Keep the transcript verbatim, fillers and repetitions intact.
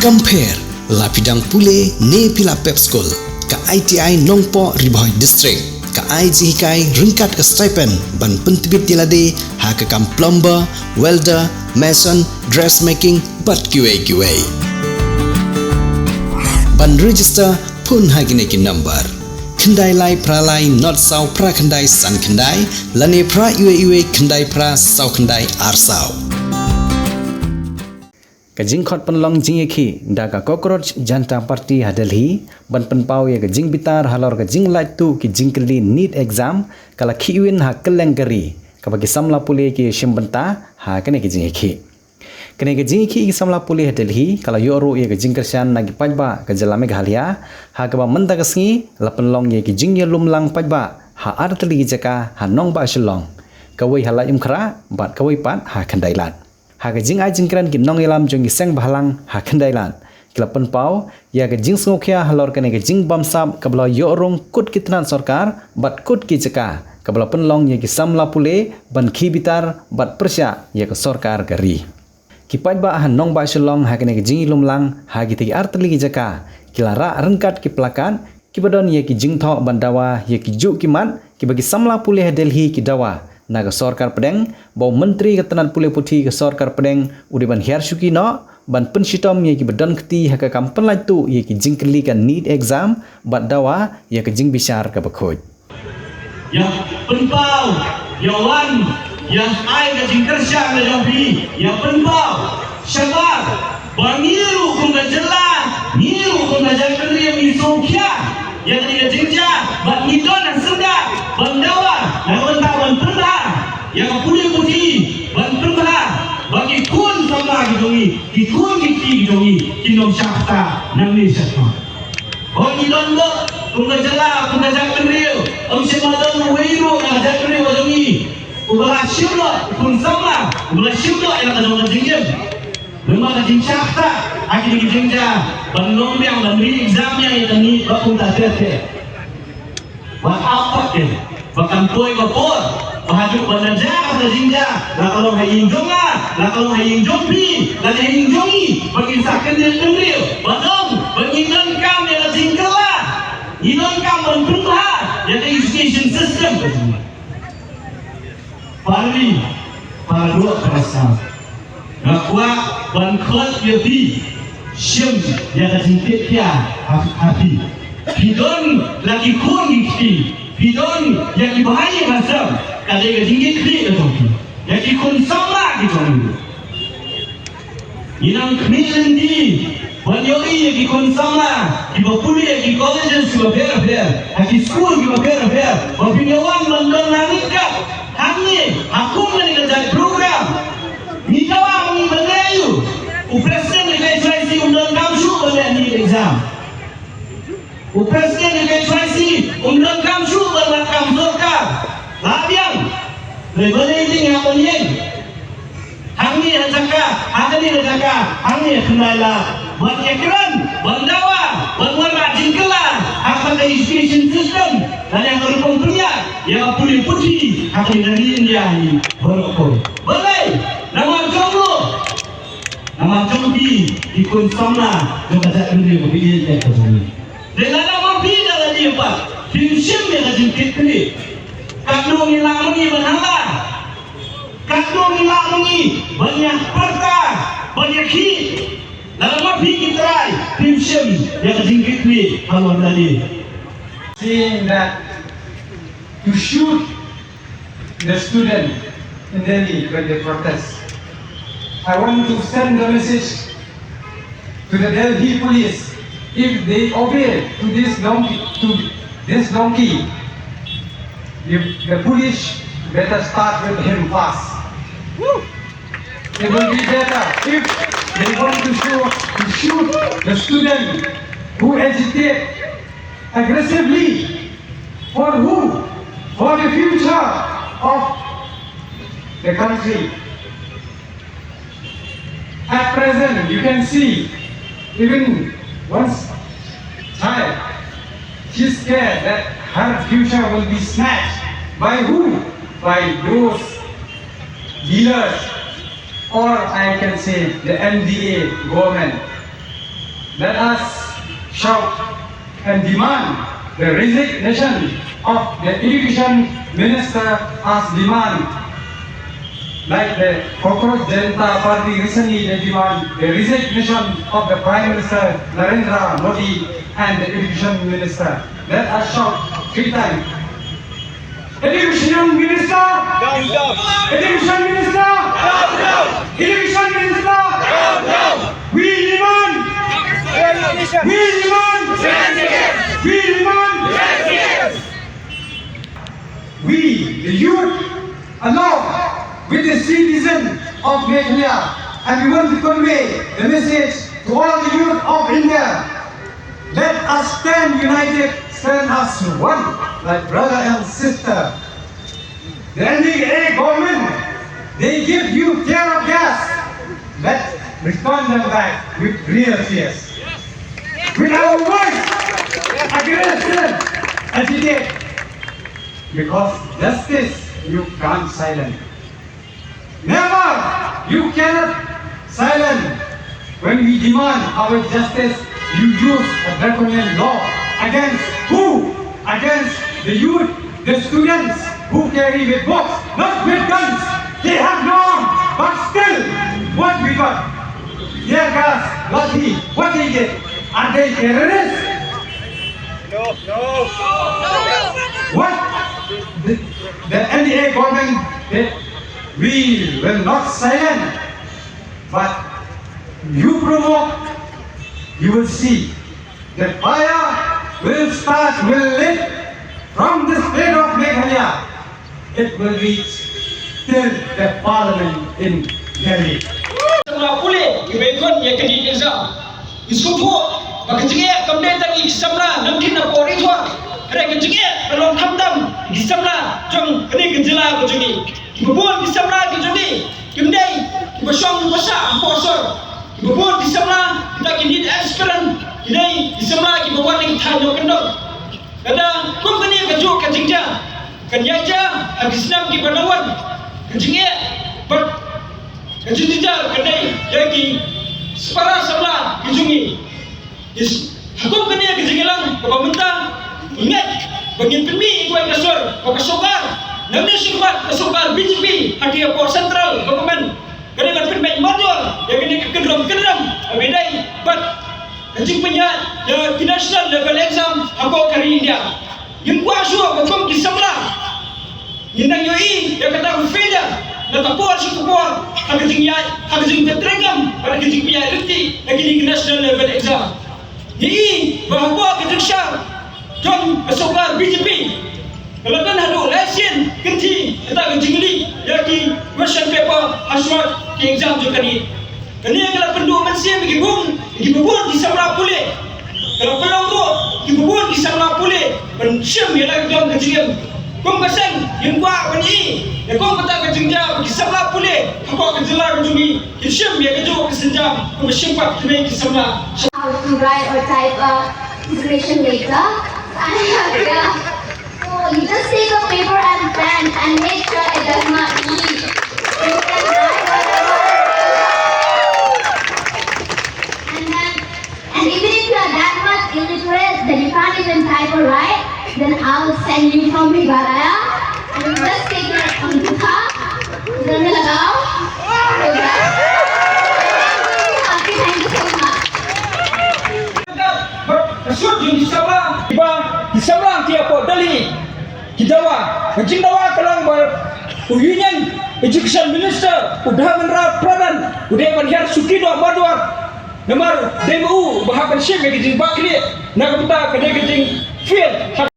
Compare, la phi dang pule ne phi la pep skul, ka I T I Nongpoh Ri Bhoi District ka ai jinghikai ryngkat ka stipend ban pyntbit ïa lade ha ka kam plumber, welder, mason, dressmaking bad kiwei kiwei. Ban register, phone ha kine ki number: khyndai lai phra lai nod saw phra khyndai san khyndai lane phra iwei iwei khyndai phra saw khyndai ar saw. Ka jingkhot pynlong jingïakhih da ka Cockroach Janta Party ha Delhi ban pynpaw ïa ka jingbitar halor ka jinglait tuh ki jingkylli NEET exam ka la khih win ha kylleng ka ri, kaba ki samla pule ki shim bynta ha kane ka jingïakhih. Kane ka jingïakhih ki samla pule ha Delhi ka la ïoh ruh ïa ka jingkyrshan na ki paidbah ka jylla Meghalaya, ha kaba mynta ka sngi la pynlong ïa ki jingïalumlang paidbah ha artylli ki jaka ha nongbah Shillong, kawei ha Laitumkhrah bad kawei pat ha Khyndailad. Ha ka jingai jingkren ki nongïalam jong ki seng bhalang ha Khyndailad ki la pynpaw ïa ka jingsngewkhia halor kane ka jingbamsap kaba la ïoh rung kut ki tnat sorkar bad kut ki jaka kaba la pynlong ïa ki samla pule ban khih bitar bad pyrshah ïa ka sorkar ka ri. Ki paidbah ha nongbah Shillong ha kane ka jingïalumlang ha kitei ki artylli ki jaka ki la rah ryngkat ki plakat kiba don ïa ki jingthoh ban dawa ïa ki juh ki mat kiba ki samla pule ha Delhi ki dawa na ka sorkar pdeng, ba u Myntri ka tnat pule puthi ka sorkar pdeng u dei ban hiar shuki noh ban pynshitom ïa kiba don kti ha ka kam pynlait tuh ïa ki jingkylli ka NEET exam bad dawa ïa ka jingbishar kaba khuid. Ïa pynpaw, ïa wan, ïa ai ka jingkyrshan ka jong phi, ïa pynpaw shabar ba ngi ruh kum ka jylla, ngi ruh kum ka jaitbynriew ngi sngewkhia ïa kane ka jingjia bad ngi don ha syndah ban dawa na ka bynta ban pynbha ïa ka pule puthi, ban pynbha ba ki khun samla ki jong ngi, ki khun ki kti ki jong ngi kin ym shah kata nangne shakhmat. Hooid, ngi don bok kum ka jylla, kum ka jaitbynriew, ym shym la don uwei ruh na ka jaitbynriew ka jong ngi uba la shim noh u khun samla, uba la shim noh ïa la ka jong ka jingim. Namar ka jingshah ktah ha kine ki jingjia ban long biang ban re-exam ïa kane ba kumta te te. Wat ap pat ke ba kan poi ka por ba haduh ban da jia ka jingjia, la ka long ha ïing jong nga, la ka long ha ïing jong phi, la ka ïing jong ngi, ba kin sa kyndit kyndriew ba dang ba ngi donkam ïa ka jingkylla, ngi donkam ban pynbha ïa ka education system. Para ri, para doh, para sam, nga kwah ban khot ïa phi, shim ïa ka jingkitkhia ha, ha phi. Phi don la ki khun ki kti, phi don ïa ki bhai ïa ki sem, ka dei ka jingkitkhlieh ka jong phi ïa ki khun samla ki jong phi. Ngi nang khmih lynti ban ïohi ïa ki khun samla kiba pule ha ki colleges kiba pher bapher, ha ki skul kiba pher bapher, ba phin ïa wan ban don na ryngkat hangne ha kum kane ka jait program. Ngi dawa ma ngi ban leh aïu? U president ka H Y C um donkam shuh ban leh NEET exam. U president ka H Y C um donkam shuh ban leit kam sorkar. La biang. Hynrei balei dei ïa ban ïeng hangne ha jaka, ha kane ka jaka, hangne ha Khyndailad, ban ïakren, ban dawa, ban wanrah jingkylla ha ka education system, lane ha ka rukom pynïaid ïa ka pule puthi ha kane ka ri India hi baroh kawei. Balei? Namar jong u, namar jong phi ki khun samla jong ka jaitbynriew kaba ïeit ka jong ngi. Te lada ma phi da lade pat phim shim ïa ka jingkitkhlieh, katno ngi lah ma ngi ban hala, katno ngi lah ma ngi ban ïa pyrta, ban ïa khih, lada ma phi ki trai phim shim ïa ka jingkitkhlieh halor lade. Saying that to shoot the student in Delhi when they protest. I want to send the message to the Delhi police. If they obey to this donkey, to this donkey, you, the police better start with him fast. It will be better if they want to shoot, to shoot the student who agitate aggressively. For who? For the future of the country. At present, you can see even one child, she's scared that her future will be snatched. By who? By those dealers, or I can say the M D A government. Let us shout and demand the resignation of the education minister as demand, like the Congress Janata Party recently they demand the resignation of the Prime Minister Narendra Modi and the education minister. Let us shout three times. Education Minister! Down, down! Education Minister! Down, down! Education Minister! Down, down! We demand! We demand! We demand! We, the youth, along with the citizen of Meghalaya, and we want to convey the message to all the youth of India. Let us stand united, stand as one, like brother and sister. The N D A government, they give you tear of gas. Let's respond them back with real tears. With our voice, aggression, agitate. Because justice, you can't silence. Never! You cannot silence. When we demand our justice, you use a draconian law. Against who? Against the youth, the students who carry with books, not with guns. They have no arms, but still, what we got? Tear gas, lathi, what they did? Are they terrorists? No, no. What the, the N D A government did? We will not silent, but you provoke, you will see. The fire will start, will lit from the state of Meghalaya. It will reach till the parliament in Delhi. Samla pule, ki ba khun ïa ka NEET exam. Ngi sngewthuh ba ka jingeh kam dei tang ïa ki samla nongkit na pori thwa. Hynrei ka jingeh ka long khamtam ïa ki samla jong kane ka jylla ka jong ngi. Ki babun ki samla ki jong ngi kim dei ki ba shong ba sah hapoh sor. Ki babun ki samla kita ki NEET aspirant ki dei ki samla ki ba wan na ki thaiñ nongkyndong. Lada kum kane ka juh ka jingjia kan ïaid jia ha ki snem ki ba nang wan, ka jingeh bad ka jingjynjar kan dei ïa ki para samla ki jong ngi. Is, ha kum kane ka jingïalang kaba mynta ngi ngeit ba ngin pynmih ïa kawei ka sur ba ka sorkar nangne shakhmat, ka sorkar B J P ha ki hapoh central government ka dei ban pynbeit mardor ïa kane ka kynrum kynrum kaba ïadei bad ka jingpynïaid ïa ki national level exam hapoh ka ri India. Ngim kwah shuh ba kum ki samla ngin nang ïohi ïa kata ka failure na ka por sha ka por ha ka jingïaid, ha ka jingpyntreikam bad ka jingpynïaid lynti ïa kine ki national level exam. Ngi i ba hapoh ka jingshar jong ka sorkar B J P ka la don haduh lai sien kynti kata ka jingleak ïa ki question paper ha shuwa ki exam jong ka NEET. Kane ka la pynduh mynsiem ïa ki bun, ïa ki babun ki samla pule. Ka la pynlong ruh ïa ki babun ki samla pule ban shim ïa la ka jong ka jingim. Kum ka seng ngim kwah ban i ïa kum kata ka jingjia ba ki samla pule hapoh ka jylla ka jong ngi kin shim ïa kajuh ka sienjam kaba shim pat kine ki samla. How to write or type a resignation letter. And, yeah. So you just take a paper and pen and make sure it does not leak. You can write whatever. And then, and even if you are that much illiterate that you can't even type or write, then I'll send you from Meghalaya. And you just take your computer, then log out. Okay, thank you so much. Bad ka sur jong ki samla, kiba ki samla ki hapoh Delhi ki dawa, ka jingdawa ka long ba u Union Education Minister u Dharmendra Pradhan u dei ban hiar suki doh mardor. Namar dei ma u ba hap ban shim ïa ka jingbakla na ka bynta ka dei ka jingfail.